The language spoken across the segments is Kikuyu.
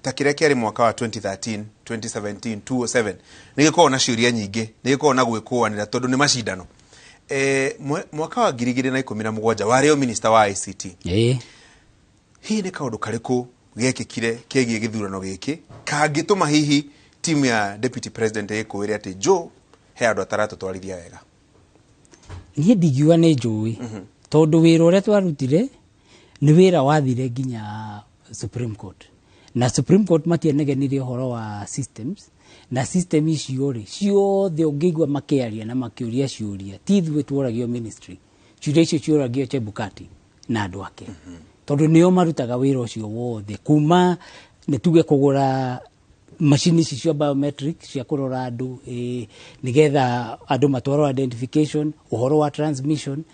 Ta kĩrĩa kĩarĩ mwaka wa 2013, 2017, 2007 nĩ gĩkoragwo na ciũria nyingĩ, nĩ gĩkoragwo na gwĩkũanĩra tondũ nĩ macindano. Mwaka wa 2017 warĩ o minister wa ICT. Hihi nĩ kaũndũ karĩkũ gekĩkire kegiĩ gĩthurano gĩkĩ kangĩtũma hihi timu ya deputy president ĩkũĩre atĩ Joe he andũ ataratũtwarithia wega? Niĩ ndingiuga nĩ njũĩ, tondũ wĩra ũrĩa twarutire nĩ wĩra wathire nginya Supreme Court, na Supreme Court matianegenire ũhoro wa systems, na system icio rĩ ciothe ũngĩigua makĩaria na makĩũria ciũria, ti ithuĩ tuoragio ministry, ciũria icio ciũragio Chebukati na andũ ake, tondũ nĩo marutaga wĩra ũcio wothe, kuma nĩ tuge kũgũra macini ici cia biometric cia kũrora andũ, nĩgetha andũ matwarwo identification, ũhoro wa transmission.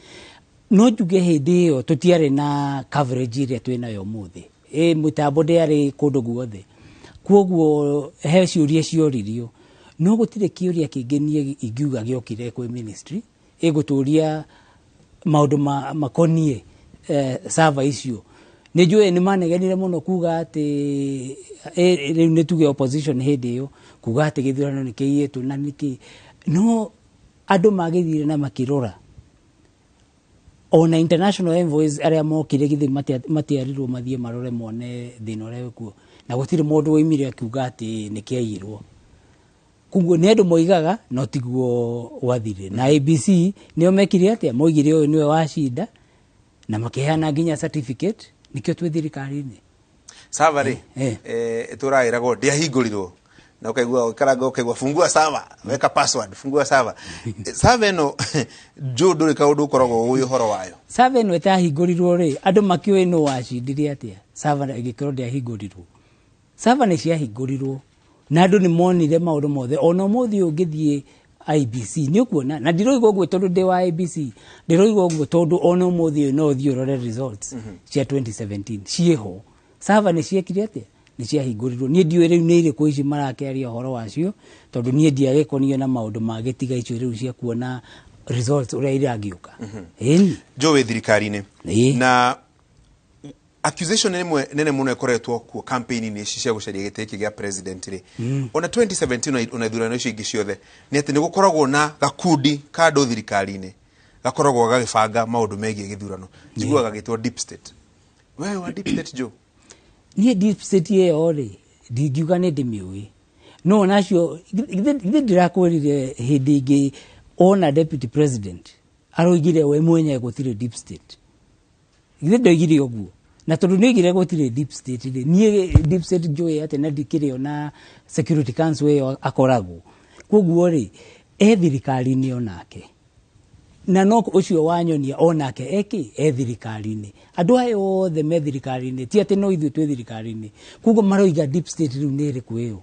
No njuge hĩndĩ ĩyo tũtiarĩ na coverage ĩrĩa twĩnayo ũmũthĩ, mũtambo ndĩarĩ kũndũ guothe, koguo he ciũria cioririo, no gũtirĩ kĩũria kĩngĩ niĩ ingiuga gĩokire kwĩ ministry ĩgũtũria maũndũ makoniĩ server icio. Nĩ njũĩ nĩ manegenire mũno kuga atĩ rĩu nĩ tuge opposition hĩndĩ ĩyo kuga atĩ gĩthurano nĩ kĩiyĩtwo na nĩkĩ, no andũ magĩthire na makĩrora ona international envoys arĩa mokire githĩ matiarirwo mathiĩ marore mone thĩna ũrĩa wĩkuo, na gũtirĩ mũndũ woimire akiuga atĩ nĩ kĩaiyirwo. Koguo nĩ andũ moigaga no tiguo gwathire. Na ABC nĩo mekire atĩa, moigire ũyũ nĩwe wacinda na makĩheana nginya certificate, nĩkĩo twĩ thirikari-inĩ. Server rĩ, ĩtũraĩragwo ndĩahingũrirwo na ũkaigua ũkaranga, ũkaigua fungua server, weka password, fungua server. Server ĩno, Joe, ndũrĩ kaũndũ ũkoragwo ũĩ ũhoro wayo? Server ĩno ĩtahingũrirwo rĩ, andũ makĩũĩ nũ wacindire atĩa server ĩgĩkorwo ndĩahingũrirwo? Server nĩ ciahingũrirwo na andũ nĩ monire maũndũ mothe. Ona ũmũthĩ ũyũ ũngĩthiĩ IBC nĩ ũkuona, na ndiroiga ũguo tondũ ndĩ wa IBC, ndĩroiga ũguo tondũ ona ũmũthĩ ũyũ no ũthiĩ ũrore results cia 2017 ciĩho. Server nĩ ciekire atĩa, nĩ ciahingũrirwo. Niĩ ndiũĩ rĩu nĩ irĩkũ ici marakĩaria ũhoro wacio, tondũ niĩ ndiagĩkonio na maũndũ ma gĩtiga icio rĩu cia kuona results ũrĩa irangĩũka. Ĩni. Joe, wĩ thirikari-inĩ na accusation ĩmwe nene mũno ĩkoretwo kuo campaign-inĩ ici cia gũcaria gĩtĩ gĩkĩ gĩa president rĩ, ona 2017 ona ithurano icio ingĩ ciothe, nĩ atĩ nĩ gũkoragwo na gakundi ka andũ thirikari-inĩ gakoragwo gagĩbanga maũndũ megiĩ gĩthurano, njiguaga gagĩtwo deep state. Wewe wa deep state, Joe? Niĩ deep state ĩyo rĩ, ndingiuga nĩ ndĩmĩũĩ, no onacio githĩ ndĩrakwĩrire hĩndĩ ĩngĩ ona deputy president aroigire we mwenyewe gũtirĩ deep state. Githĩ ndoigire ũguo? Na tondũ nĩ oigire gũtirĩ deep state rĩ, niĩ deep state njũĩ atĩ na ndikĩrĩ ona security council ĩyo akoragwo. Koguo rĩ, e thirikari-inĩ onake, na no ũcio wanyonia onake eki e thirikari-inĩ. Andũ aya othe me thirikari-inĩ, ti atĩ no ithuĩ twĩ thirikari-inĩ. Koguo maroiga deep state rĩu nĩ ĩrĩkũ ĩyo?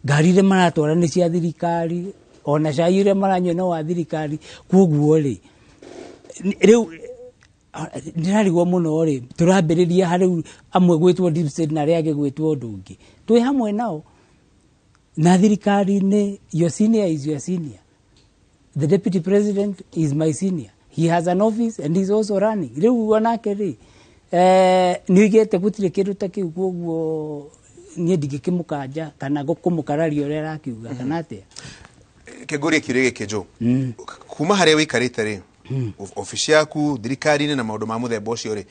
Ngari iria maratwara nĩ cia thirikari, ona cai ũrĩa maranyua no wa thirikari. Koguo rĩ, rĩu ndĩrarigwo mũno rĩ, tũrambĩrĩria harĩu amwe gwĩtwo deep state na arĩa angĩ gwĩtwo ũndũ ũngĩ. Twĩ hamwe nao na thirikari-inĩ. Your senior is your senior. The deputy president is my senior. He has an office and he's also running. Rĩu onake rĩ, nĩ oigĩte gũtirĩ kĩndũ ta kĩu, koguo niĩ ndingĩkĩmũkanja kana kũmũkararia ũrĩa arakiuga kana atĩa. Kĩngũrie kĩũria gĩkĩ, Joe. Kuma harĩa wĩikarĩte rĩ, obici yaku thirikari-inĩ na maũndũ ma mũthemba ũcio rĩ,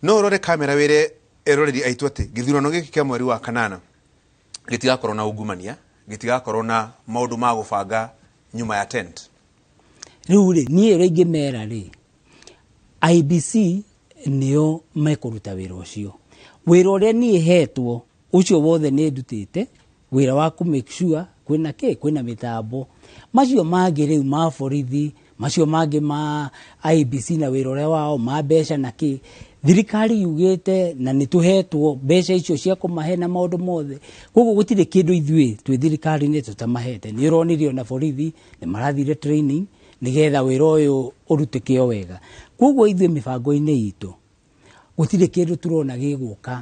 no ũrore kamera wĩre eroreri aitũ atĩ gĩthurano gĩkĩ kĩa mweri wa kanana gĩtigakorwo na ungumania, gĩtigakorwo na maũndũ ma gũbanga nyuma ya tent? Rĩu rĩ, niĩ ũrĩa ingĩmera rĩ, IBC nĩo mekũruta wĩra ũcio. Wĩra ũrĩa niĩ hetwo ũcio wothe nĩ ndutĩte wĩra wa kũ make sure kwĩna kĩ, kwĩna mĩtambo. Macio mangĩ rĩu ma borithi, macio mangĩ ma IBC na wĩra ũrĩa wao ma mbeca na kĩ, thirikari yugĩte na nĩ tũhetwo mbeca icio cia kũmahe na maũndũ mothe. Koguo gũtirĩ kĩndũ ithuĩ twĩ thirikari-inĩ tũtamahete. Nĩ ũronire ona borithi nĩ marathire training nĩgetha wĩra ũyũ ũrutĩke o wega. Koguo ithuĩ mĩbango-inĩ itũ gũtirĩ kĩndũ tũrona gĩgũka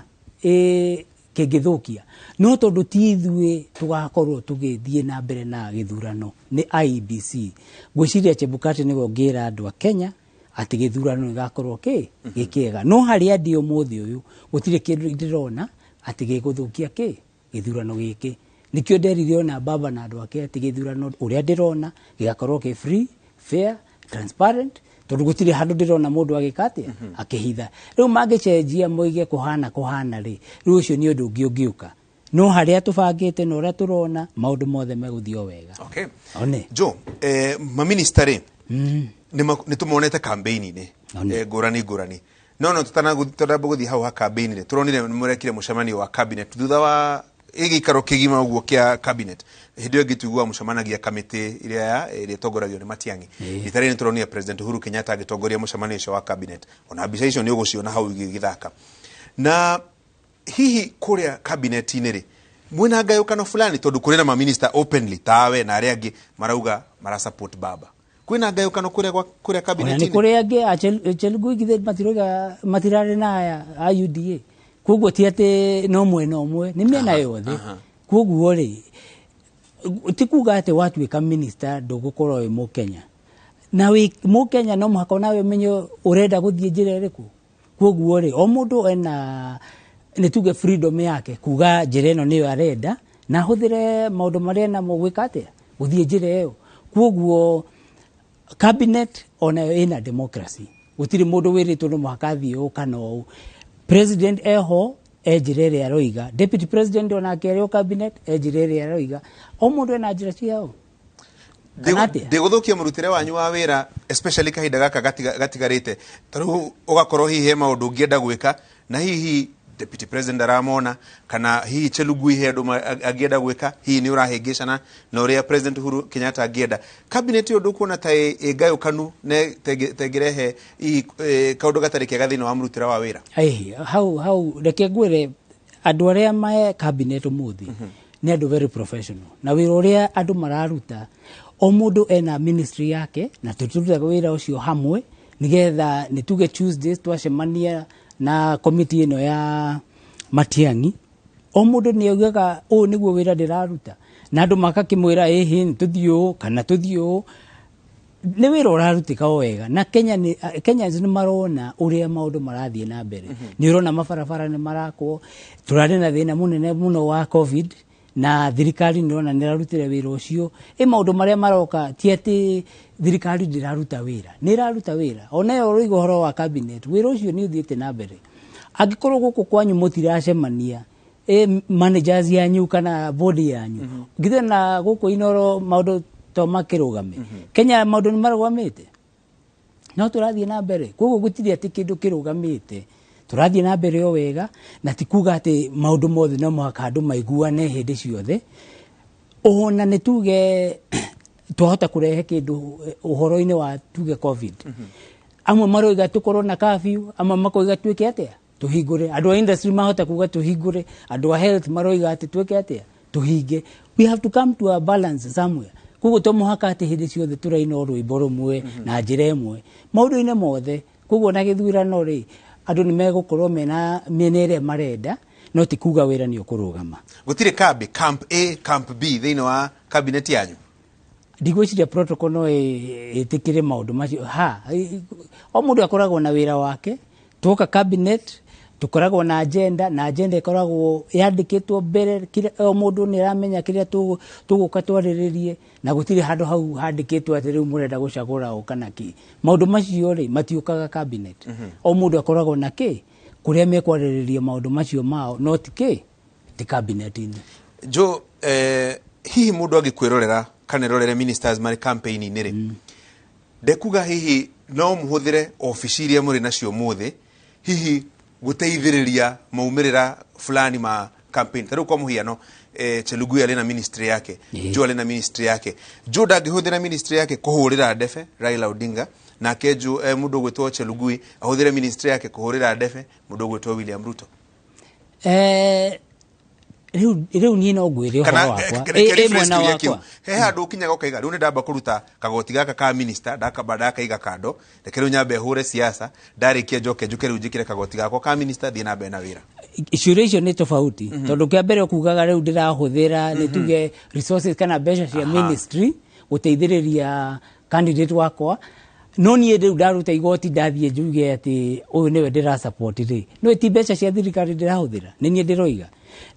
kĩngĩthũkia, no tondũ ti ithuĩ tũgakorwo tũgĩthiĩ na mbere na gĩthurano nĩ IEBC, ngwĩciria Chebukati nĩwe ũngĩra andũ a Kenya atĩ gĩthurano gĩgakorwo kĩ gĩkĩega. No harĩa ndĩ ũmũthĩ ũyũ gũtirĩ kĩndũ ndĩrona Atĩ gĩgũthũkia kĩ gĩthurano gĩkĩ. Nĩkĩo nderire ona baba na andũ ake atĩ gĩthurano ũrĩa ndĩrona gĩgakorwo kĩ free, fair, transparent, tondũ gũtirĩ handũ ndĩrona mũndũ agĩka atĩa, akĩhitha. Rĩu mangĩcenjia moige kũhana kũhana rĩ, rĩu ũcio nĩ ũndũ ũngĩ ũngĩũka, no harĩa tũbangĩte na ũrĩa tũrona maũndũ mothe megũthiĩ o wega. Okay. One. Joe, maminista rĩ, nĩ tũmonete campaign-inĩ One. Ngũrani ngũrani, no tũtanamba gũthiĩ hau ha campaign rĩ, tũronire nĩ mũrekire mũcemanio wa cabinet thutha wa gĩikaro kĩgima ũguo kĩa cabinet. Hĩndĩ ĩyo ĩngĩ tuiguaga mũcemanagia kamĩtĩ ĩrĩa ĩrĩa ĩtongoragio nĩ Matiang'i. Rita rĩrĩ nĩ tũronire President Uhuru Kenyatta agĩtongoria mũcemanio ũcio wa cabinet, ona mbica icio nĩ ũgũciona hau igĩgĩthaka. Na hihi kũrĩa cabinet-inĩ rĩ, mwĩna ngayũkano fulani, tondũ kũrĩ na maminista openly tawe na arĩa angĩ marauga mara support baba? Kwĩna ngayũkano kũrĩa kũrĩa Ona nĩ cabinet-inĩ? Kũrĩ angĩ a Chelugui githĩ matiroiga matirarĩ na aya a UDA? Koguo ti atĩ no mwena ũmwe, nĩ mĩena yothe. Koguo rĩ, ti kuga atĩ watuĩka minister ndũgũkorwo wĩ Mũkenya, na wĩ Mũkenya no mũhaka onawe ũmenye ũrenda gũthiĩ njĩra ĩrĩkũ. Koguo rĩ, o mũndũ ena, nĩ tuge, freedom yake kuga njĩra ĩno nĩyo arenda na ahũthĩre maũndũ marĩa enamo gwĩka atĩa, gũthiĩ njĩra ĩyo. Koguo cabinet onayo ĩna democracy, gũtirĩ mũndũ wĩrĩtwo no mũhaka athiĩ ũũ kana ũũ. President eho, e njĩra ĩrĩa aroiga, deputy president onake arĩ o cabinet e njĩra ĩrĩa aroiga, o mũndũ ena njĩra ciao. Kana atĩa? Ndĩgũthũkia mũrutĩre wanyu wa wĩra, especially kahinda gaka gatigarĩte, tarĩu ũgakorwo hihi he maũndũ ũngĩenda gwĩka na hihi deputy president aramona, kana hihi Chelugui he andũ angĩenda gwĩka, hihi nĩ ũrahĩngĩcana na ũrĩa President Uhuru Kenyatta angĩenda. Cabinet ĩyo ndũkuona ta ĩ ngayũkanu na tengĩrehe hihi kaũndũ gatarĩ kega thĩinĩ wa mũrutĩre wa wĩra? Ĩĩ, hau hau reke ngwĩre, andũ arĩa me cabinet ũmũthĩ nĩ andũ very professional, na wĩra ũrĩa andũ mararuta, o mũndũ ena ministry yake na tũrutaga wĩra ũcio hamwe, nĩgetha nĩ tuge Tuesdays twacemania na committee ĩno ya Matiang'i, o mũndũ nĩ augaga ũũ nĩguo wĩra ndĩraruta, na andũ makakĩmwĩra ĩhĩ nĩ tũthiĩ ũũ kana tũthiĩ ũũ. Nĩ wĩra ũrarutĩka o wega, na Kenya nĩ Kenyans nĩ marona ũrĩa maũndũ marathiĩ na mbere. Nĩ ũrona mabarabara nĩ marakwo, tũrarĩ na thĩna mũnene mũno wa COVID, na thirikari nĩ ũrona nĩ ĩrarutire wĩra ũcio. Ĩ maũndũ marĩa maroka, ti atĩ thirikari ndĩraruta wĩra, nĩ ĩraruta wĩra. Ona ĩyo ũroiga ũhoro wa cabinet, wĩra ũcio nĩ ũthiĩte na mbere. Angĩkorwo gũkũ kwanyu mũtiracemania, ĩ managers yanyu kana board yanyu, githĩ na gũkũ Inoro maũndũ to makĩrũgame? Kenya maũndũ nĩ marũgamĩte, no tũrathiĩ na mbere. Koguo gũtirĩ atĩ kĩndũ kĩrũgamĩte, tũrathiĩ na mbere o wega, na ti kuga atĩ maũndũ mothe no mũhaka andũ maiguane hĩndĩ ciothe. Ona nĩ tuge twahota kũrehe kĩndũ ũhoro-inĩ wa tuge COVID, amwe maroiga tũkorwo na curfew, amwe makoiga twĩke atĩa, tũhingũre. Andũ a industry mahota kuga tũhingũre, andũ a health maroiga atĩ twĩke atĩa, tũhinge. We have to come to a balance somewhere. Koguo to mũhaka atĩ hĩndĩ ciothe tũraina o rwĩmbo rũmwe na njĩra ĩmwe maũndũ-inĩ mothe. Koguo na gĩthurano rĩ, andũ nĩ megũkorwo mena mĩena ĩrĩa marenda, no ti kuga wĩra nĩ ũkũrũgama. Gũtirĩ kambi, camp A, camp B thĩinĩ wa cabinet yanyu? Ndigwĩciria protocol no ĩtĩkĩre maũndũ macio. Ha o mũndũ akoragwo na wĩra wake. Twoka cabinet tũkoragwo na agenda, na agenda ĩkoragwo yandĩkĩtwo mbere, o mũndũ nĩ aramenya kĩrĩa tũgũka twarĩrĩrie, na gũtirĩ handũ hau handĩkĩtwo atĩ rĩu mũrenda gũcagũra ũ kana kĩ. Maũndũ macio rĩ, matiũkaga cabinet. O mũndũ akoragwo na kĩ kũrĩa mekwarĩrĩria maũndũ macio mao, no ti kĩ, ti cabinet-inĩ. Jo, hihi mũndũ angĩkwĩrorera kana erorere ministers marĩ campaign-inĩ rĩ, ndekuga hihi no mũhũthĩre obici iria mũrĩ nacio ũmũthĩ hihi gũteithĩrĩria maumĩrĩra fulani ma campaign? Ta rĩu kwa mũhiano, Chelugui arĩ na ministry yake, Joe arĩ na ministry yake. Joe ndangĩhũthĩra ministry yake kũhũrĩra ndebe Raila Odinga, nake Joe, mũndũ ũgwĩtwo Chelugui ahũthĩre ministry yake kũhũrĩra ndebe mũndũ ũgwĩtwo William Ruto? Rĩu niĩ no ngwĩre ũhoro Kana wakwa. Reke Ĩ rephrase mwena kĩũria kĩu. wakwa. He handũ ũkinyaga ũkaiga rĩu nĩ ndamba kũruta kagoti gaka ka minister, ndakamba ndakaiga kando, reke rĩu nyambe hũre siasa, ndarĩkia njoke njũke rĩu njĩkĩre kagoti gakwa ka minister, thiĩ na mbere na wĩra. Ciũria icio nĩ tofauti, tondũ kĩa mbere ũkugaga rĩu ndĩrahũthĩra, nĩ tuge, resources kana mbeca cia ministry gũteithĩrĩria candidate wakwa. No niĩ rĩu ndaruta igoti, ndathiĩ njuge atĩ ũyũ nĩwe ndĩra support rĩ, no ti mbeca cia thirikari ndĩrahũthĩra, nĩ niĩ ndĩroiga,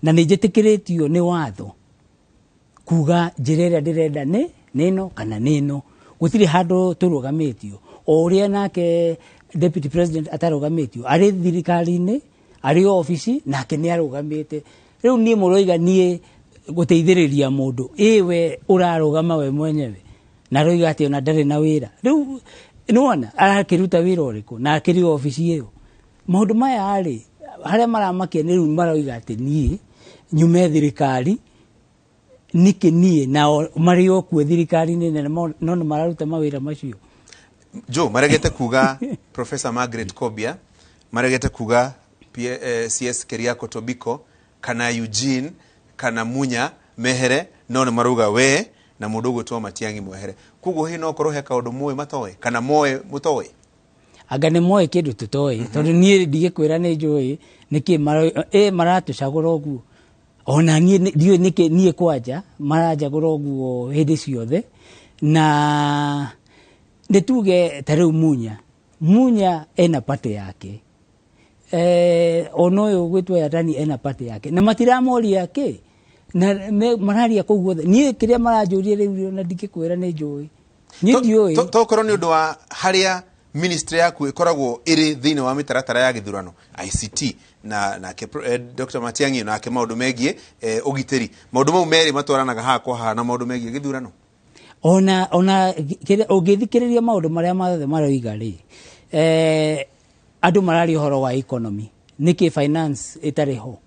na nĩ njĩtĩkĩrĩtio nĩ watho kuga njĩra ĩrĩa ndĩrenda nĩ ĩno kana nĩ ĩno. Gũtirĩ handũ tũrũgamĩtio, o ũrĩa nake deputy president atarũgamĩtio, arĩ thirikari-inĩ, arĩ obici, nake nĩ arũgamĩte. Rĩu niĩ mũroiga niĩ gũteithĩrĩria mũndũ, ĩwe ũrarũgama we mwenyewe, na aroiga atĩ ona ndarĩ na wĩra. Rĩu nĩwona arakĩruta wĩra ũrĩkũ na akĩrĩ obici ĩyo? Maũndũ maya rĩ, harĩa maramakia nĩ rĩu maroiga atĩ niĩ nyume thirikari nĩkĩ? Niĩ nao marĩ o kuo thirikari-inĩ nene, no nĩ mararuta mawĩra macio. Joe, maregete kuga Professor Margaret Kobia, maregete kuga CS Keriako Tobiko kana Eugene kana Munya mehere, no nĩ marauga we na mũndũ ũgwĩtwo Matiang'i mwehere. Koguo hihi no korwo he kaũndũ mũĩ matoĩ kana moĩ mũtoĩ? Anga nĩ moĩ kĩndũ tũtoĩ, tondũ niĩ ndigĩkwĩra nĩ njũĩ nĩkĩ maratũcagũra ũguo. Ona niĩ ndiũĩ nĩkĩ niĩ kwanja maranjagũra ũguo hĩndĩ ciothe. Na nĩ tuge ta rĩu Munya ena party yake, ona ũyũ gwĩtwo Yatani ena party yake, na matiramoria kĩ na mararia kũu guothe. Niĩ kĩrĩa maranjũria rĩu ona ndingĩkwĩra nĩ njũĩ, niĩ ndiũĩ. Tokorwo nĩ ũndũ wa harĩa ministry yaku ĩkoragwo ĩrĩ thĩinĩ wa mĩtaratara ya gĩthurano, ICT, na nake Dr. Matiang'i nake maũndũ megiĩ ũgitĩri, maũndũ mau merĩ matwaranaga haha kwa haha na maũndũ megiĩ gĩthurano. Ona ũngĩthikĩrĩria maũndũ marĩa mothe maroiga rĩ, andũ mararia ũhoro wa economy, nĩkĩ finance ĩtarĩ ho,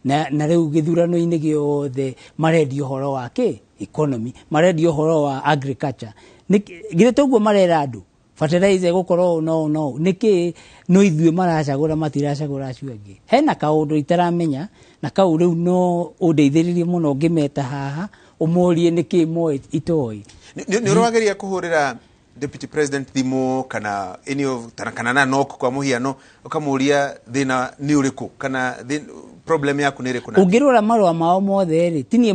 na rĩu gĩthurano-inĩ gĩothe marendia ũhoro wa kĩ economy, marendia ũhoro wa agriculture. Githĩ toguo marera andũ fertilizer ĩgũkorwo ũũ na ũũ na ũũ? Nĩkĩ no ithuĩ maracagũra, matiracagũra acio angĩ? Hena kaũndũ itaramenya, na kau rĩu no ũndeithĩrĩrie mũno ngĩmeta haha ũmorie nĩkĩ moĩ itoĩ. Nĩ ũrageria kũhũrĩra deputy president thimũ kana any of kana na nok kwa mũhiano, ũkamũria thĩna nĩ ũrĩkũ kana problem yaku nĩ ĩrĩkũ? Ũngĩrora marũa mao mothe rĩ, ti niĩ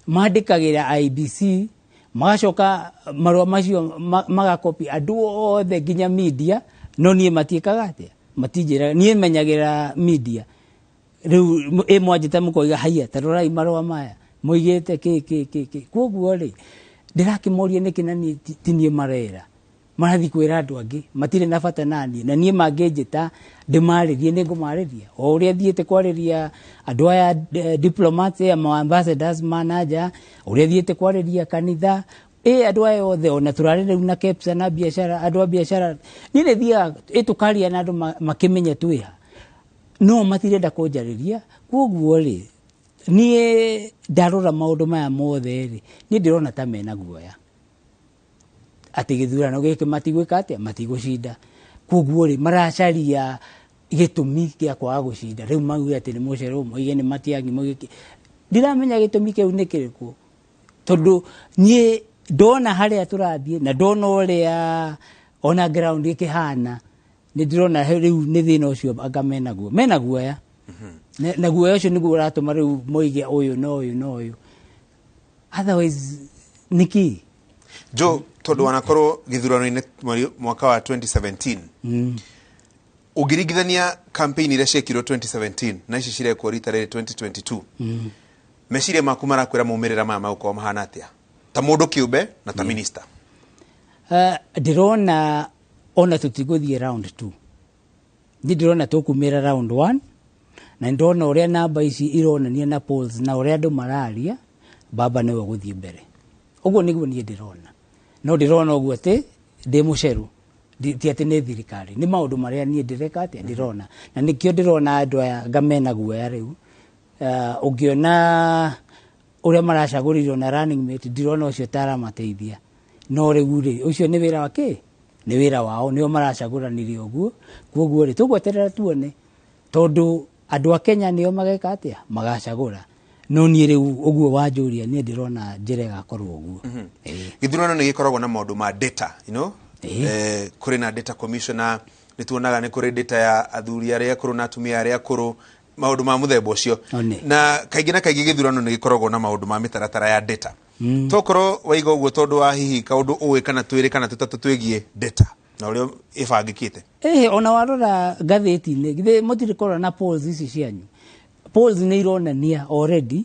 mandĩkagĩra IEBC, magacoka marũa macio magakopi andũ othe nginya media, no niĩ matiĩkaga atĩa, matinjĩraga. Niĩ menyagĩra media rĩu ĩ mwanjĩta mũkoiga haiya, ta rorai marũa maya moigĩte kĩ kĩ kĩ kĩ. Koguo rĩ, ndĩrakĩmoria nĩkĩ na niĩ ti niĩ marera, marathiĩ kwĩra andũ angĩ, matirĩ na bata na niĩ. Na niĩ mangĩnjĩta ndĩmarĩrie, nĩ ngũmarĩria o ũrĩa thiĩte kwarĩria andũ aya, diplomats, ma ambassadors ma nanja, ũrĩa thiĩte kwarĩria kanitha, andũ aya othe. Ona tũrarĩ rĩu na KEPSA na biacara, andũ a biacara, niĩ nĩ thiaga tũkaria na andũ makĩmenye twĩha, no matirenda kũnjarĩria. Koguo rĩ, niĩ ndarora maũndũ maya mothe rĩ, niĩ ndĩrona ta mena guoya atĩ gĩthurano gĩkĩ matigwĩka atĩa, matigũcinda. Koguo rĩ, maracaria gĩtũmi gĩa kwaga gũcinda. Rĩu mauge atĩ nĩ mũcere, moige nĩ Matiang'i, moige kĩ. Ndiramenya gĩtũmi kĩu nĩ kĩrĩkũ, tondũ niĩ ndona harĩa tũrathiĩ na ndona ũrĩa ona ground ĩkĩhana, nĩ ndĩrona rĩu nĩ thĩna ũcio anga menaguo, mena guoya. Na guoya ũcio nĩguo ũratũma rĩu moige ũyũ na ũyũ na ũyũ, otherwise nĩkĩ? Joe, tondũ wanakorwo gĩthurano-inĩ mwaka wa 2017, ũngĩringithania campaign iria ciekirwo 2017 na ici cirekwo rita rĩrĩ 2022, meciria maku marakwĩra maumĩrĩra maya magũkorwo mahana atĩa ta mũndũ kĩũmbe na ta minister? Ndĩrona ona tũtigũthiĩ round 2. Niĩ ndĩrona tũkumĩra round 1, na ndĩrona ũrĩa namba ici ironania na polls na ũrĩa andũ mararia, baba nĩwe ũgũthiĩ mbere. Ũguo nĩguo niĩ ndĩrona, no ndĩrona ũguo atĩ ndĩ mũceru, ti atĩ nĩ thirikari, nĩ maũndũ marĩa niĩ ndĩreka atĩa ndĩrona, na nĩkĩo ndĩrona andũ aya anga mena guoya rĩu. Ũngĩona ũrĩa maracagũrirwo na running mate, ndirona ũcio ta aramateithia. No rĩu rĩ, ũcio nĩ wĩra wa kĩ, nĩ wĩra wao, nĩo maracagũranire ũguo. Koguo rĩ, tũgweterera tuone, tondũ andũ a Kenya nĩo mageka atĩa, magacagũra. No niĩ rĩu ũguo wanjũria, niĩ ndĩrona njĩra ĩgakorwo ũguo. Gĩthurano nĩ gĩkoragwo na maũndũ ma data. Kũrĩ na data commissioner, nĩ tuonaga nĩ kũrĩ data ya athuri arĩa akũrũ na atumia arĩa akũrũ, maũndũ ma mũthemba ũcio. One. Na kaingĩ na kaingĩ gĩthurano nĩ gĩkoragwo na maũndũ ma mĩtaratara ya data. Tokorwo waiga ũguo tondũ wa hihi kaũndũ ũĩ kana twĩrĩ kana tũtatũ twĩgiĩ data na ũrĩa ĩbangĩkĩte. Ĩhĩ, ona warora ngathĩti-inĩ, githĩ mũtirĩ kũrora na polls ici cianyu? Polls nĩ ironania already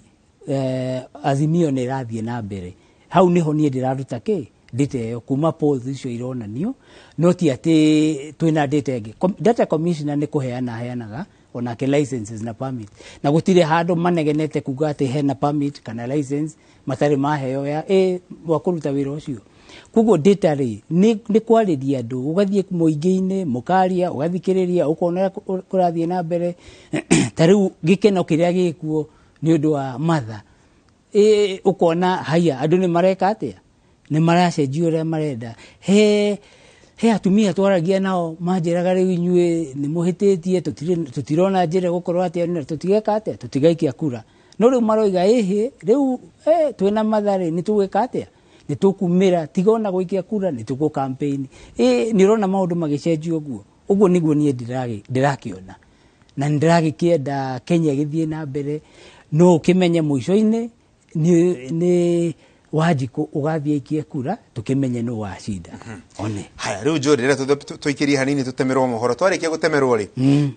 Azimio nĩ ĩrathiĩ na mbere. Hau nĩho niĩ ndĩraruta kĩ data ĩyo kuma polls icio ironanio, no ti atĩ twĩna data ĩngĩ. Data commissioner nĩ kũheana aheanaga onake licenses na permit, na gũtirĩ handũ manegenete kuga atĩ hena permit kana license matarĩ maheo ya wa kũruta wĩra ũcio. Koguo data rĩ nĩ kwarĩria andũ, ũgathiĩ mũingĩ-inĩ mũkaria, ũgathikĩrĩria, ũkona ũrĩa kũrathiĩ na mbere. Ta rĩu gĩkeno kĩrĩa gĩkuo nĩ ũndũ wa Martha, ũkona haya andũ nĩ mareka atĩa, nĩ maracenjia ũrĩa marenda. He atumia twaragia nao manjĩraga rĩu inyuĩ nĩ mũhĩtĩtie, tũtirona njĩra gũkorwo atĩa na tũtigeka atĩa, tũtigaikia kura. No rĩu maroiga ĩhĩ rĩu twĩna Martha rĩ nĩ tũgwĩka atĩa, nĩ tũkumĩra, tiga ona gũikia kura nĩ tũgũ campaign. Nĩ ũrona maũndũ magĩcenjia ũguo. Ũguo nĩguo niĩ ndĩrakĩona na nĩ ndĩragĩkĩenda Kenya ĩgĩthiĩ na mbere. No ũkĩmenye mũico-inĩ nĩ Wanjikũ ũgathiĩ aikie kura tũkĩmenye nũ wacinda. One. Haya rĩu njũĩ rĩrĩa tũikĩrie hanini tũtemerwo mohoro. Twarĩkia gũtemerwo rĩ,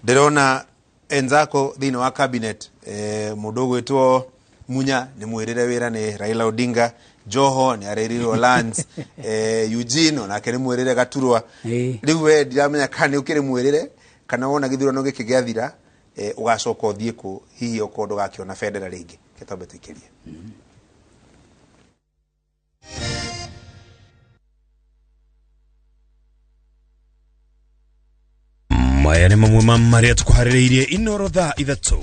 ndĩrona enzako thĩinĩ wa cabinet, mũndũ ũgwĩtwo Munya nĩ mwĩrĩre wĩra nĩ Raila Odinga, Joho nĩ arĩrirwo lands, Eugene onake nĩ mwĩrĩre Gaturwa. Rĩu we ndiramenya kana nĩ ũkĩrĩ mwĩrĩre kana wona gĩthurano gĩkĩ gĩathira, ũgacoka ũthiĩ kũ, hihi okorwo ndũgakĩona bendera rĩngĩ. Reke twambe tũikĩrie. Maya nĩ mamwe ma marĩa tũkũharĩrĩirie Inoro thaa 3.